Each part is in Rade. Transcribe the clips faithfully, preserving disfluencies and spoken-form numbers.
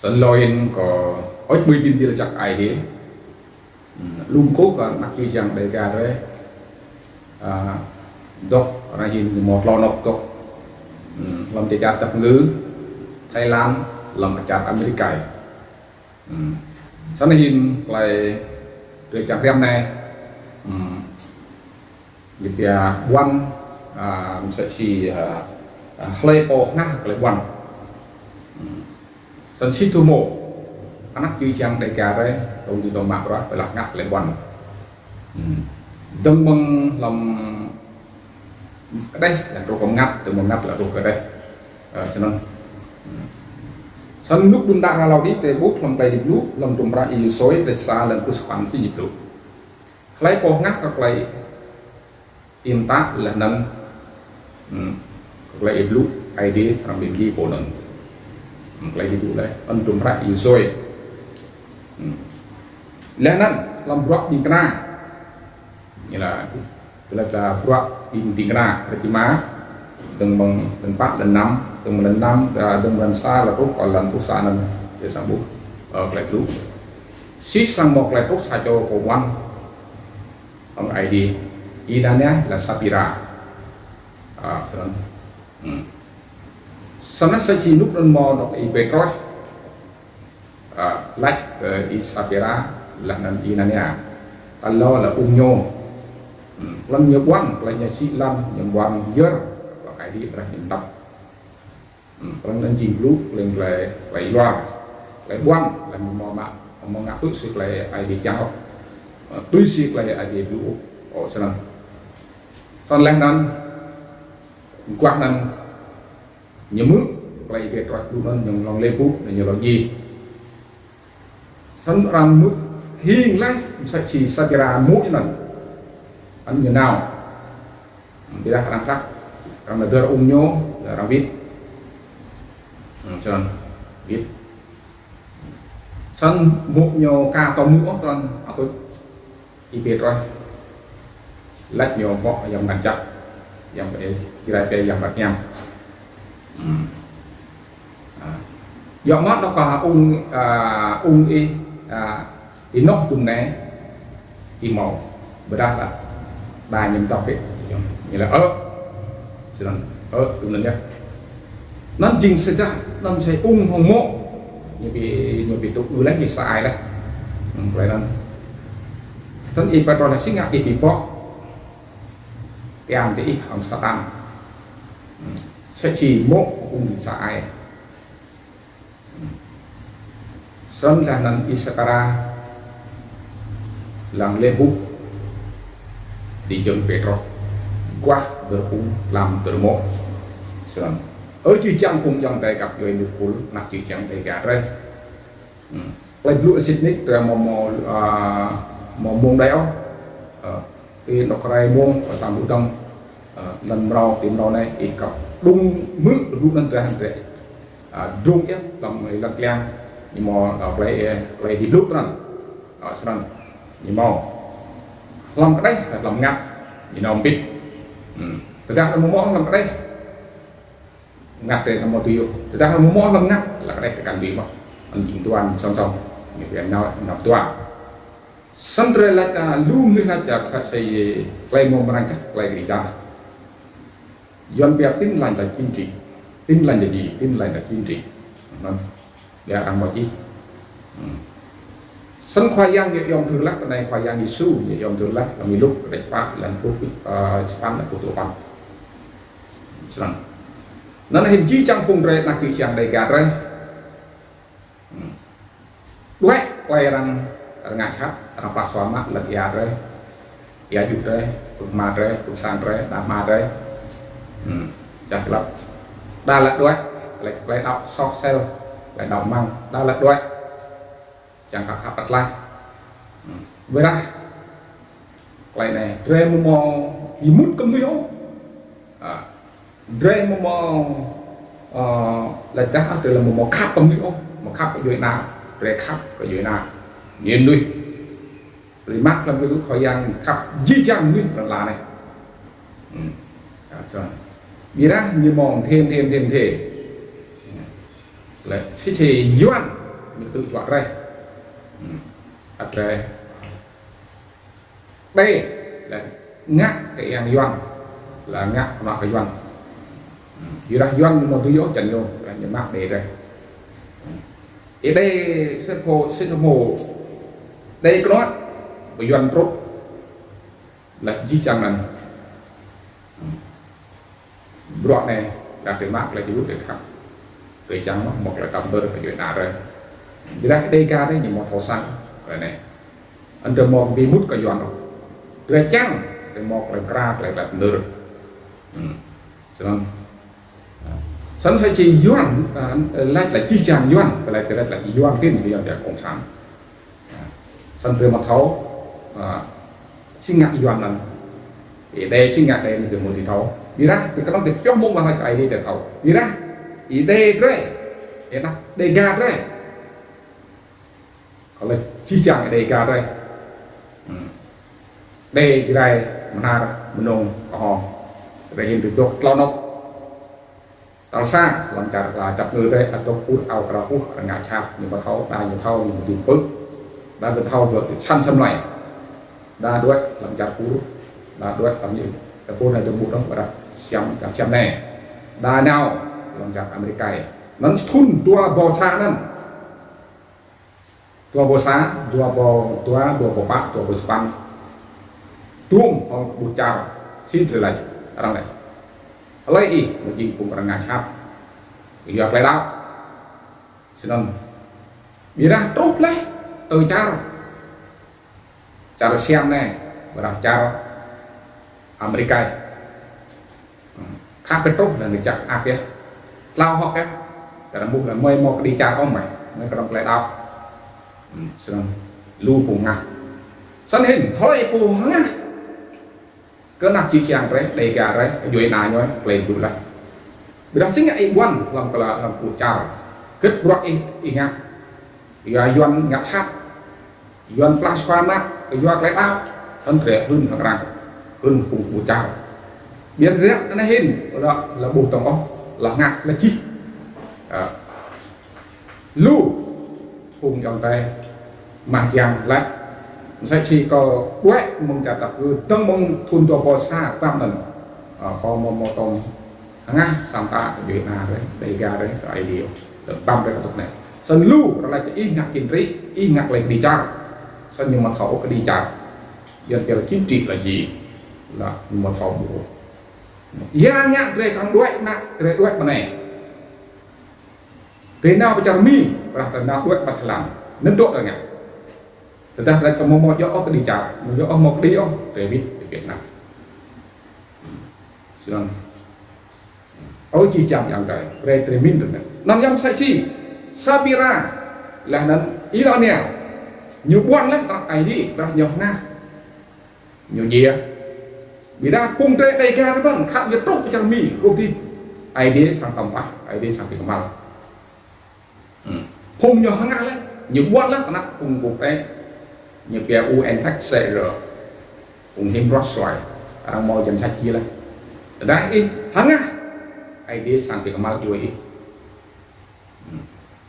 Tơl lŏ hĭn kơ ôč ƀui bi mdĭl jăk Aê Diê. Hmm, lŭm kôh kơ anak čô čiăng Dega drei. Ah, dôk arăng hĭn mâo tlâo anôk dôk. Hmm, hlăm ti čar Dap Ngư, Thái Lan, hlăm čar Amêrik. Hmm. Snăn hĭn klei drei čiăng hriăm anei. Hmm. Ñu pia ƀuăn, ah, msĕ si, ah, ah, hlei pô hngah klei ƀuăn. Hmm. Snăn si thu mô, anak čô čiăng Dega drei, tông ti tông mă bruă, bi lah hngah klei ƀuăn. Hmm. Dơ̆ng mơ̆ng hlăm kđeh, leh truh kơ mngăt, dơ̆ng mơ̆ng mngăt leh truh kơ kđeh. Ah, snăn. Hmm. Snăn ênuk đưm đă hlâo dih, drei ƀuh hlăm klei Aê Diê blŭ, hlăm hdruôm hră Y-Yôsuê, kdrêč sa, hlăm pluh sa păn si ñu blŭ. Hlei pô hngah kơ klei ih mtă leh anăn, hmm, kơ klei ih blŭ, Aê Diê srăng bi mdjiê pô anăn. Hmm, klei Aê Diê blŭ leh, hlăm hdruôm hră Y-Yôsuê. Hmm. Leh anăn, hlăm bruă ƀĭng kna. Ñu lač, ñu lač bruă ƀĭng, ƀĭng kna, kdrêč êma, dơ̆ng mơ̆ng, dơ̆ng pă, dơ̆ng năm, dơ̆ng mơ̆ng năm, ah, dơ̆ng mơ̆ng sa, leh truh kơ hlăm pluh sa anăn, drei srăng ƀuh, ơ, klei blŭ. Si srăng mâo klei truh sa čô pô ƀuăn, hŏng Aê Diê, Y-Anania leh Sapira. Ah, snăn. Hmm. Snăn sa čô ênuk anăn mâo dôk Y-Pêtrôs. Ah, lač kơ Y-Sapira leh anăn Y-Anania. Tơl lŏ leh ung ñu. Hmm. Hlăm ñu ƀuăn, klei ñu sĭ lăn, ñu ƀuăn yơr, klei Aê Diê brei ñu mdăp. Hmm, klei anăn jing blŭ, klei, klei, klei luar, klei ƀuăn, klei mâo mă, mâo ngă tui si klei Aê Diê čiăng ôh. Eh, tui si klei Aê Diê blŭ ôh. Ơ, snăn. Snăn leh anăn, aguah anăn, ñu hmư̆ klei Y-Pêtrôs blŭ anăn, ñu lŏ lĕ blŭ, ñu lŏ djiê. Snăn arăng mŭt hing leh, msĕ si Sapira mô̆ ñu anăn. Anăn ñu nao. Ƀiădah arăng khăp, arăng nao dơr ung ñu, arăng wĭt. Hmm, snăn, wĭt. Snăn mô̆ ñu ka tuôm hmư̆ ôh, snăn, atŭt Y-Pêtrôs lač ñu mâo Yang Mngăt Jăk, Yang Mngăt Jăk, Yang Mngăt Jăk. Hmm. Ah. Djŏ mơh dôk kơ ung, ah, ung ih, ah, ênoh dŭm anei, ih mâo. Ƀiădah leh, đa ñu mtăp ih. Ñu lač, ơ. Snăn, ơ, dŭm anăn yơh. Anăn jing sa dah, anăn sa ung hŏng mô̆. Ñu bi, ñu bi tŭ ư leh, ñu sa ai leh. Hmm, klei anăn. Snăn Y-Pêtrôs lač si ngă ih bi bŏ. Tian ti ih hŏng Satan. Hmm. Sa čô mô̆ ung sa ai. Snăn leh anăn Y-Sapira lăng lĕ ƀuh ti jơ̆ng Pêtrôs, aguah dơr ung hlăm dơr mô̆. Snăn. Ơ jih jang phung ayŏng adei găp djuê ênuk pul, anak jih jang Dega drei. Hmm. Klei blŭ sĭt nik, drei amâo mâo, ah, mâo mông đei ôh. Ah, ti anôk rai mông, kơ sang ƀuh dơ̆ng. Ah, lăn mrâo, ti mrâo anei, ih kăp đŭng hmư̆, blŭ anăn drei, drei. Ah, drông yơh, hlăm êlan kliăng, ñu mâo, ah, klei, eh, klei Aê Diê blŭ trăn. Ah, snăn, ñu mâo. Hlăm kđeh, hlăm mngăt, ñu nao mbĭt. Hmm. Tơdah amâo mâo hlăm kđeh, mngăt drei amâo dưi ôh. Tơdah amâo mâo hlăm mngăt, leh kđeh kăn dưi mơh. Anăn jing dua anăn song song. Ñu pia nao, nao dua. Snăn drei lač, ah, lu mnuih lač, ah, lač sa klei mâo mrang jăk, klei kđi jăk. Yuăn pia Tin Lành là chính trị. Tin Lành là gì? Tin Lành là chính trị. Anăn. Ƀiădah arăng mâo čih. Hmm. Snăn Khua Yang ñu iêu mthưr leh, ti anei Khua Yang Yêsu ñu iêu mthưr leh, hlăm Y-Luk kdrêč pă, hlăm pluh, ah, sa păn, hlăm pluh dua păn. Snăn. Anăn hĭn jih jang phung drei anak čô čiăng Dega drei. Hmm. Đuĕ klei arăng, arăng ngă jhat, arăng plah sua mă lăn ia drei. Ia juh drei, pưk hma drei, pưk sang drei, đa hma drei. Hmm. Čăt lăp. Đa lĕ đuĕ, klei, klei đăo soh sel, klei đăo măng, đa lĕ đuĕ. Čiăng khăp khăp atlaih. Hmm. Ƀiădah klei anei, drei amâo mâo êmut kơ mnuih ôh. Ah. Drei amâo mâo, ah, lač dah, ah, drei amâo mâo khăp kơ mnuih ôh, amâo khăp kơ djuê ana, drei khăp kơ djuê ana. Ñu mnuih. Drei mă hlăm kơ Khua Yang khăp jih jang mnuih ti lăn ala anei. Hmm. Ah, snăn. Ƀiădah ñu mâo thêm, thêm, thêm, thêm. Leh, si si Yuăn, Ñu tŭ čuă drei. Ăt drei. Đei, leh ngă kơ yang Yuăn, leh ngă kơ Yuăn. Ƀiădah Yuăn ñu mâo tui yơh čăn ñu, leh ñu mă đei drei. Ih đei sĭt hmô, sĭt hmô, đei knuă, ƀu Yuăn trŭt, leh jih jang anăn. Bruă anei, leh drei mă klei jurut drei khăp. Drei čiăng mâo klei tăm ƀơr kơ djuê ana drei. Ƀiădah Đêga drei ñu mâo thâo săng, klei anei. Anăn drei mâo bi mŭt kơ Yuăn ôh. Drei čiăng, drei mâo klei mkra, klei klei mnơr. Snăn, snăn sa čô Yuăn, lač leh jih jang Yuăn, lač leh Yuăn tin, Yuăn ti cộng sản. Snăn drei mâo thâo, si ngă Yuăn anăn. Ih đei si ngă đei ñu mâo ti thâo. Ƀiădah, bi knŏng ti pioh mông wah lač ai ni ti thâo. Ƀiădah, ih đei drei, ih đei Đêga drei. Kơ leh jih jang Đêga drei. Đei Jrai, Mnar, Mnông, Kơhong. Drei hĭn ti dôk tlâo anôk. Tal sa, hlăm čar la čăp ngơ drei, atŭk pur ao kra puh, arăng ngă čhap, ñu mâo thâo, đa ñu thâo, ñu mâo dŭm pưk. Đa gơ̆ thâo gơ̆ ti săn săm lai. Đa đuĕ hlăm čar pur, đa đuĕ hlăm ñu. Čar pur anei dơ̆ng ƀuh dơ̆ng, ƀiădah siam, čar siam anei. Đa nao hlăm čar Amêrik. Anăn thŭn dua êbâo sa anăn. Dua êbâo sa, dua êbâo dua, dua êbâo pă, dua êbâo sa păn. Tuôm hŏng ƀuh čar, si drei lač, arăng lač. Hlei ih, mjing phung arăng ngă čhap. Yua klei đăo. Snăn. Ƀiădah truh leh, tơ čar. Čar siam anei, ƀiădah čar Amêrik. Khăp kơ truh leh ñu čăk ăt yơh. Tlâo hŏk yơh. Kơ arăng ƀuh leh mơi mâo kđi čar ôh mơi. Mơi kơ arăng klei đăo. Snăn lu phung hngah. Snăn hĭn, hlei pô hngah. Kơ anak čư̆ čhiăng drei, Đêga drei, djuê ana ñu, klei blŭ leh. Ƀiădah si ngă ih ƀuăn, hlăm kla, hlăm pŭ čar. Gĭt bruă ih, ih ngă. Yua Yuăn ngă čhap. Yuăn plah sua mă, yua klei đăo, snăn drei hưn hŏng arăng, hưn phung ƀuh čar. Ƀiădah anei hĭn, leh, leh ƀuh tŏng ôh, leh ngă, leh čih. Lu, phung ayŏng adei, mah jiăng leh, msĕ si kâo đuĕ mơ̆ng čar tăp gơ̆, dơ̆ng mơ̆ng thŭn dua êbâo sa tăp anăn. Kâo mâo mâo tŏng hngah sang ta kơ djuê ana drei, Đêga drei, kơ Aê Diê. Tơ ƀăm drei kơ tŭk anei. Snăn lu, arăng lač ih ngă chính trị, ih ngă klei kđi čar. Snăn ñu mâo thâo kđi čar. Yuăn pia chính trị là gì? Leh ñu mâo thâo ƀuh. Ya ngă drei kăng đuĕ mă, drei đuĕ mơ̆ng anei. Drei nao pơ čar Mi, ƀiădah drei nao đuĕ pơ Thái Lan. Anăn dôk drei ngă. Tơdah drei kơ mâo mâo djŏ ôh kđi čar, mâo djŏ ôh mâo kđi ôh, drei wĭt, drei wĭt anăn. Snăn. Ơ jih jang ayŏng adei, brei drei mĭn tơ anăn. Anăn yơh msĕ si Sapira, leh anăn Ilonia. Ñu ƀuăn leh tơ Aê Diê, ƀiădah ñu hngah. Ñu djiê. Ƀiădah phung drei Đêga drei ƀơ̆ng, khăp ñu truh pơ čar Mi, rup dih. Aê Diê srăng tăm pah, Aê Diê srăng bi kmhal. Phung ñu hngah leh, ñu ƀuăn leh, tơ anăp phung quốc tế. Ñu pia U N H C R. Phung Human Rights Watch. Arăng mâo danh sách djiê leh. Tơdah ih hngah, Aê Diê srăng bi kmhal djuê ih.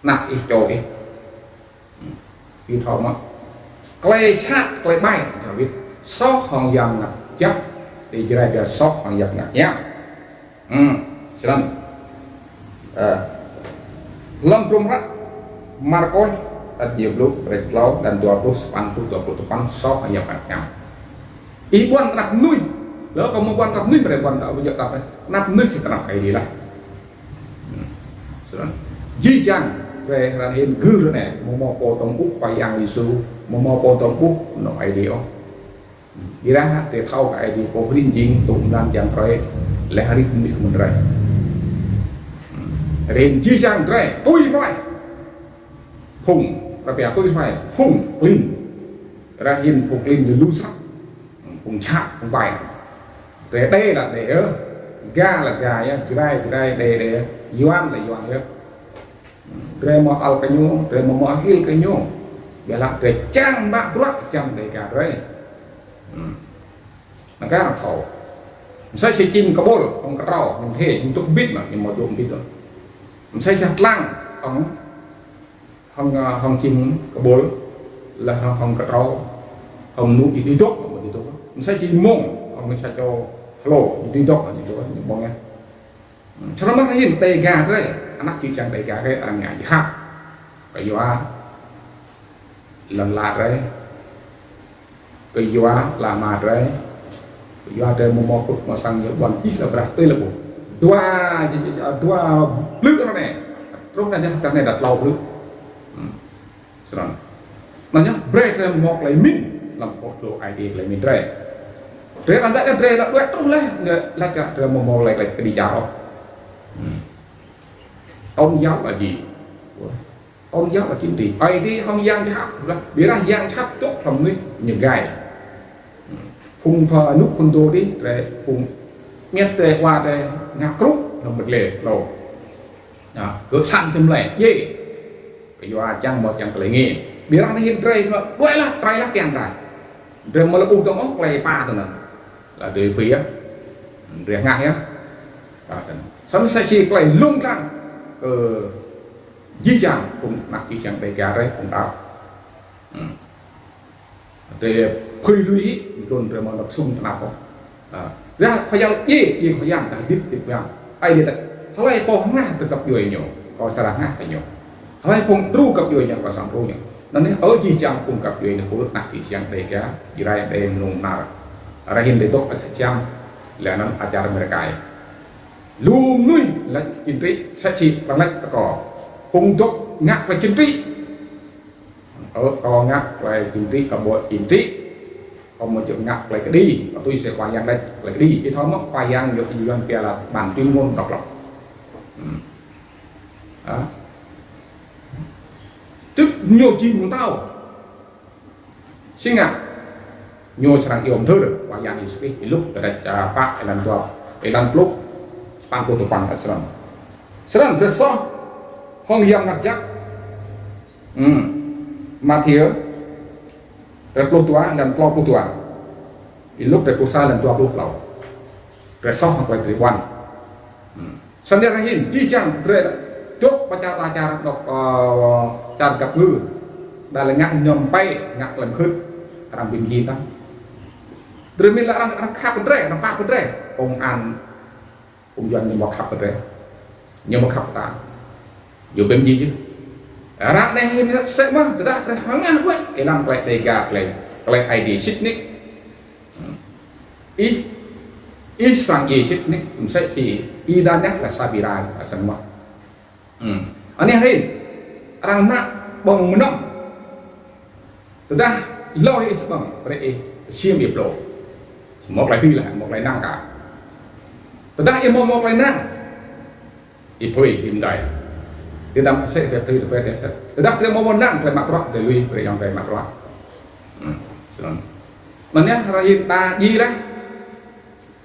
Anak ih čô ih. Ih thâo mơh. Klei sat, klei ƀai, čar wĭt. Soh hŏng yang ngă jăk, ti Jrai pia soh hŏng yang ngă hiam. Snăn. Hlăm hdruôm hră Markôs, ăt ñu blŭ, kdrêč tlâo, êlan dua pluh sa păn truh dua pluh dua păn, soh hŏng yang ngă hiam. Ih ƀuăn tơ anăp mnuih. Leh kâo mâo ƀuăn tơ anăp mnuih, brei ƀuăn tơ anăp mnuih, tơ anăp Aê Diê leh. Snăn. Jih jang, drei hră hĭn gưl anei, mâo mâo pô tŏng ƀuh Khua Yang Yêsu, mâo mâo pô tŏng ƀuh anôk Aê Diê ôh. Ƀiădah drei thâo kơ Aê Diê pô hrih jing tŭ mlan jang drei, leh hrih mnuih mơ̆ng drei. Hrih jih jang drei, tui hluê. Phung, arăng pia tui hluê, phung klin. Hră hĭn phung klin ñu lu snăk. Phung čhă, phung ƀai. Drei đei leh đei, ơ. Ga leh ga yơh, Jrai, Jrai, đei, đei. Yuăn leh Yuăn yơh. Drei mâo ăl kơ ñu, drei mâo mâo hil kơ ñu. Ƀiădah drei čiăng mă bruă čiăng Đêga drei. Năng kơ arăng thâo. Msĕ si čĭm kƀôl, hŏng ktrâo, ñu mdê, ñu dôk mbĭt mơh, ñu mâo dôk mbĭt mơh. Msĕ si tlăng, hŏng Hŏng, ơ, hŏng čĭm kƀôl, leh hŏng, hŏng ktrâo, hŏng mnŭ ih dưi dôk, ih dưi dôk. Msĕ si mông, hŏng sa čô hlô, ih dưi dôk, ih dưi dôk, ñu mông yơh. Snăn mơh hĭn Đêga drei, anak čư̆ čhiăng Đêga drei, arăng ngă jhat. Kyua lăn ala drei, kyua lăn ala drei, kyua drei amâo mâo krŭ mâo sang ñu ƀuăn jih leh brah tui leh ƀuh. Dua, dua blư̆ ară anei. Truh anei jih ară anei dah tlâo blư̆. Hmm. Snăn. Anăn yơh, brei drei mâo klei mĭn, hlăm pô tlô Aê Diê klei mĭn drei. Drei lăn ala drei leh đuĕ truh leh, leh, leh kơ drei amâo mâo klei, klei kđi čar ôh. Hmm. Tôn giáo là gì? Tôn giáo là chính trị. Aê Diê hŏng yang jhat, ƀiădah yang jhat dôk hlăm mnuih ñu gai. Hmm. Phung pha nuk phung dô dih, drei phung miêt drei wa drei ngă krŭ hlăm mdlê tlô. Nah, kơ săn čăm lei, yê. Kyua čiăng mâo čiăng klei ngê. Ƀiădah anei hĭn drei, đuĕ leh, trei leh tiăng drei. Drei amâo lŏ ƀuh dơ̆ng ôh klei êpa tơ anăn. Leh drei pia, drei hngah yơh. Snăn msĕ si klei lông dlăng kơ jih jang phung anak čư̆ čhiăng Đêga drei phung đăo. Hmm. Drei phưi lui, mtrŭn drei amâo lŏ ksŭng tnap ôh. Ah, dah Khua Yang djiê, djiê Khua Yang, dah hdĭp, hdĭp Khua Yang. Aê Diê lač, hlei pô hngah kơ găp djuê ñu, kâo srăng hngah kơ ñu. Hlei pô đru găp djuê ñu, kâo srăng đru ñu. Anăn yơh, ơ jih jang phung găp djuê ñu, pô anak čư̆ čhiăng Đêga, Jrai, Êđê, Mnông, Mnar. Ară hĭn drei dôk ačah čhiăm, leh anăn ačar Amêrika. Lu mnuih lač chính trị, msĕ si arăng lač tơ kâo. Phung dôk ngă klei chính trị. Ơ, kâo ngă klei chính trị, kâo ƀuh chính trị. Kâo amâo djŏ ngă klei kđi, kâo tui si Khua Yang lač klei kđi. Ih thâo mơh Khua Yang ñu, Yuăn pia là bản tuyên ngôn độc lập. Hmm. Hă? Tức ñu jing mtao. Si ngă? Ñu srăng iêu mthưr, Khua Yang Yêsu Krist, Y-Luk, kdrêč, a, pă, êlan dua, êlan pluh, sa păn pluh dua păn, snăn. Snăn, drei soh hŏng Yang Mngăt Jăk. Hmm. Mathiơ, kdrêč pluh dua, êlan tlâo pluh dua. Y-Luk, kdrêč pluh sa, êlan dua pluh tlâo. Drei soh hŏng klei drei ƀuăn. Hmm. Snăn ară hĭn, jih jang drei dôk ƀă čar, ƀă čar, dôk, ơ, čar găp ngư. Đa lĕ ngă ñu mpei, ngă klei mkhưt, arăng bi mdjiê ta. Drei mĭn leh arăng, arăng khăp drei, arăng pap drei. Công an, công an ñu amâo khăp drei. Ñu amâo khăp ta. Ñu bi mdjiê jih. Ară anei hĭn msĕ mơh, tơdah drei hngah wĕ, êlan klei Đêga, klei, klei Aê Diê sĭt nik. Hmm. Ih, ih srăng djiê sĭt nik, msĕ si, ih dah neh leh sa bi rai, asăn mơh. Hmm. Anei hĭn, arăng mă ƀơ̆ng mnơ̆ng. Tơdah lŏ ih ƀơ̆ng, brei ih ksiêm ih blŭ. Mâo klei dưi leh, mâo klei năng ka. Tơdah ih amâo mâo klei năng, ih phưi, ih mdei. Tơdah msĕ, ih phưi, ih phưi, ih phưi. Tơdah drei amâo mâo năng, klei mă bruă, drei lui, brei ayŏng drei mă bruă. Hmm, snăn. Anăn yơh, ară hĭn đa djiê leh.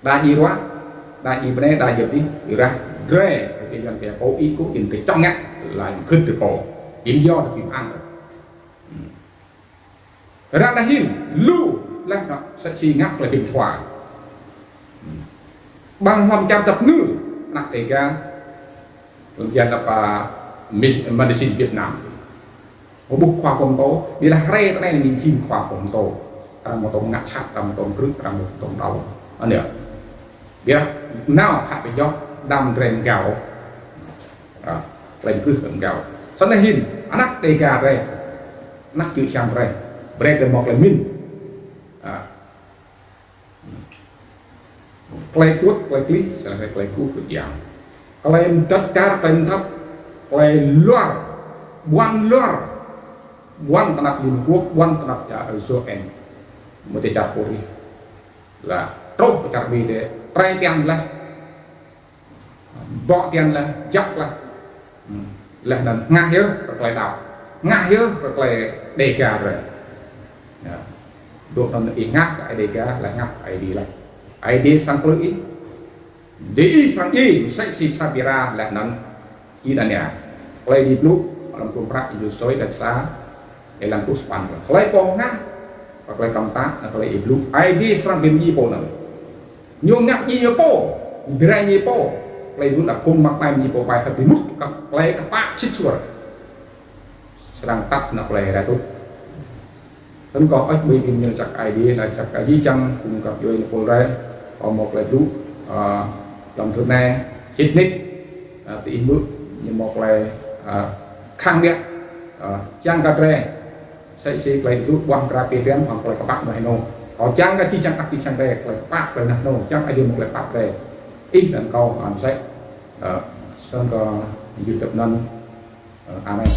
Đa djiê ruă, đa djiê bnei, đa djiê dih, êrah drei, drei Yuăn pia pô ih kơ ih drei čŏng ngă, lač mkhưt drei pô. Ih yua drei bi mơang. Hmm. Ară anei hĭn, lu leh nŏ, msĕ si ngă klei bi mthua. Ƀăng hlăm čar găp ngư, anak Đêga, hlăm čar găp, a, mis-, medicine Việt Nam. Mâo ƀuh khua pô mtô, ƀiădah hruê anei ñu jing khua pô mtô. Arăng mtô ngă čhat, arăng mtô mkrư̆, arăng mtô mđao. Anei. Ƀiădah nao khă bi djŏ, đăm drei mgao. A, klei mkrư̆ mgao. Snăn hĭn, anak Đêga drei, anak čư̆ čhiăng drei, brei drei mâo klei mĭn. A. Klei čuôt, klei klih, snăn klei kkuh kơ Yang. Klei mdăt dar, klei mdăt, klei luar, ƀuăn luar, ƀuăn tơ anăp Liên Hợp Quốc, ƀuăn tơ anăp čar U N, mâo ti čar Pôri. Leh, truh kơ čar Mi dih, trei tian leh. Bŏ tian leh, jăk leh. Hmm. Leh anăn hngah yơh kơ klei đăo. Hngah yơh kơ klei Đêga drei. Ya. Dôk anăn ih hngah kơ Aê Diê, leh hngah kơ Aê Diê leh. Aê Diê srăng klư̆ ih. Diih srăng djiê, msĕ si Sapphira leh anăn Anania. Klei Aê Diê blŭ, hlăm tum prăk Yôsuê kdrêč sa, êlan pluh sa păn. Hlei pô hngah kơ klei kăm mtă, kơ klei Aê blŭ, Aê Diê srăng bi mdjiê pô anăn. Ñu ngă mdjiê ñu pô, bi rai ñu pô. Klei blŭ lač phung măk anei mdjiê pô ƀai, ăt bi mŭt kơ klei kpă sĭt suôr. srăng tăp nao klei rai tuč. Snăn kâo ăt bi bi ñu čăk Aê Diê, lač čăk Aê Diê čiăng kơ găp djuê ñu pôl rai, kâo mâo klei blŭ, ơ, hlăm thŭn anei, sĭt nik, ơ, ti ih mơ̆, ñu mâo klei, ơ, khăng biă, ơ, čiăng kơ drei, sĕ si klei blŭ ƀuah mkra pia hriăm hŏng klei kpă mơh ênô. Kâo čiăng kơ jih jang ăt jih jang drei, klei kpă, klei nah ênô, čiăng Aê Diê mâo klei pap drei. Ih lăn kâo, ơ, msĕ, ơ, snăn kâo jih dăp anăn, ơ, amen.